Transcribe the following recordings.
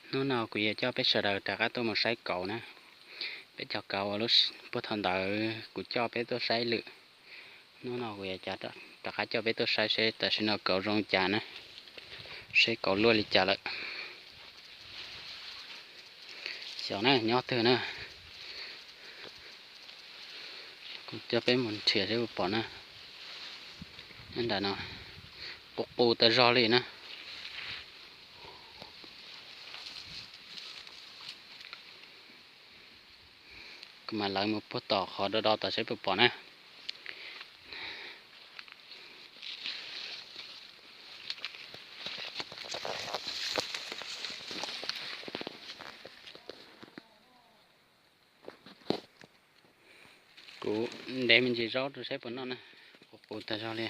Hnub no kuv yuav coj peb sawv daws rov qab tuaj mus saib kauv na. Peb cov kauv uas lub puag thaum ntawd kuv coj peb tuaj saib lwm. Hnub no kuv yuav rov qab coj peb tuaj saib seb tam sim no kauv zoo li cas na, seb kauv luaj li cas lawm. Xyov na nyob twg na, kuv coj peb mus nrhiav seb puas pom na. Nyob nram no, qus qus tas zog li na. Kuv mam lawv mus puag tom qhov do do tod seb puas pom na. Kuv ntev me ntsis zaub rau seb puas noj na, qus qus tas zog li.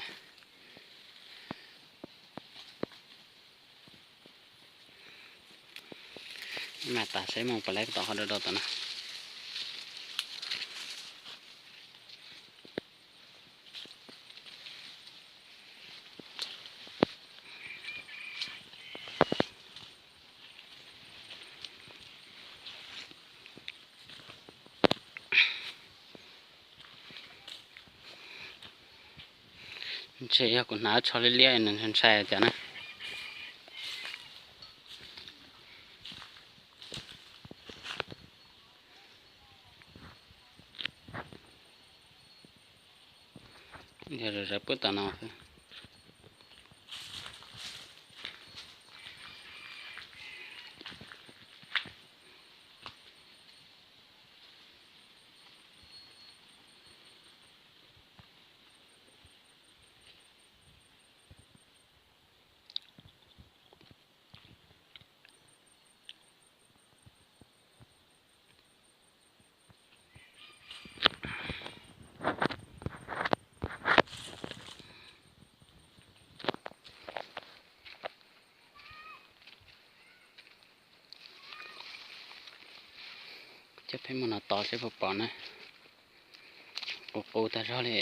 Mam tas seb mus pom lawv tom qhov do do tod na. Ntshe yog kuv hnav tsho liab liab nws ntshai cas na. Yog zawv zawv puag tom no xwb. Coj peb mus no tod seb puas pom na. Qus qus tas zog li.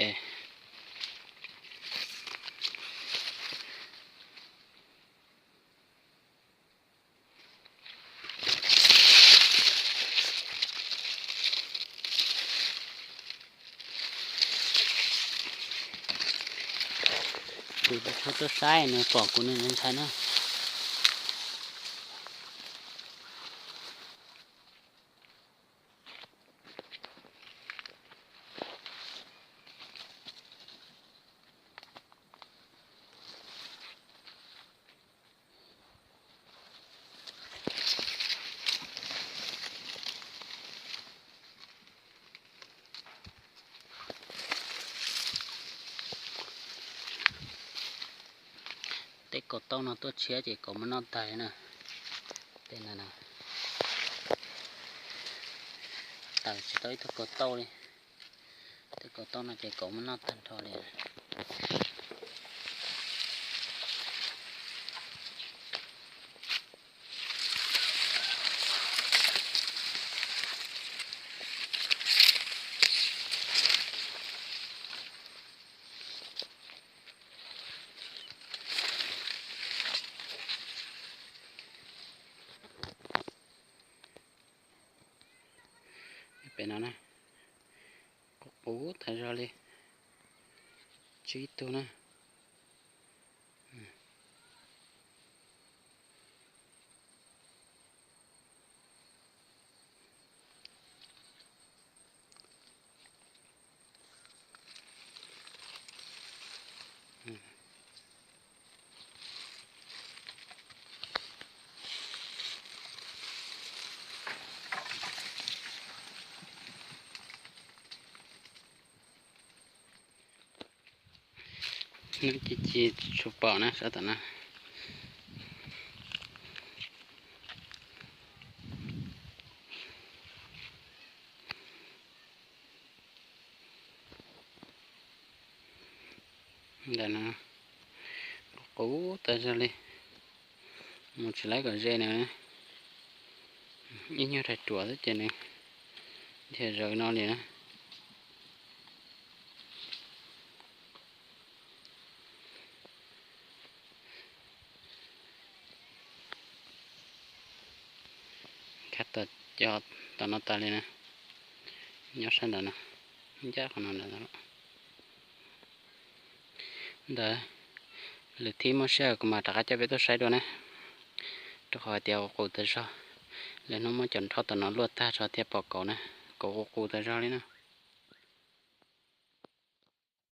Kuv tsis tshua tuaj saib nws pom kuv nws ntshai na. Tej kaus tauj no tuaj tshiab ces kauv muab noj tag li na. Tej no na, tawm tsis tau ib tug kaus tauj li. Tej kaus tauj no ces kauv muab noj tag nrho li. Pem no na, qus qus tas zog li, tsib tug na. Hnub ci ci tsis pom na, sab tom no. Ntawm no qus tas zog li, mus tsis laib kom ze na. Ib nyuag rhais ruam xwb ces nws dhia zawv no li na. Tom, cov tom no tas li na, nyob sab nrad no, ncaj qhov no ntawd. Ntawd, lwm thib muaj sij hawm kuv mam rov qab coj peb tuaj saib dua ne, rau qhov hais tias qus qus tas zog. Lwm hnub muab cov nrho tom no luaj tag tso thiaj pom kauv na, kauv qus qus tas zog li na.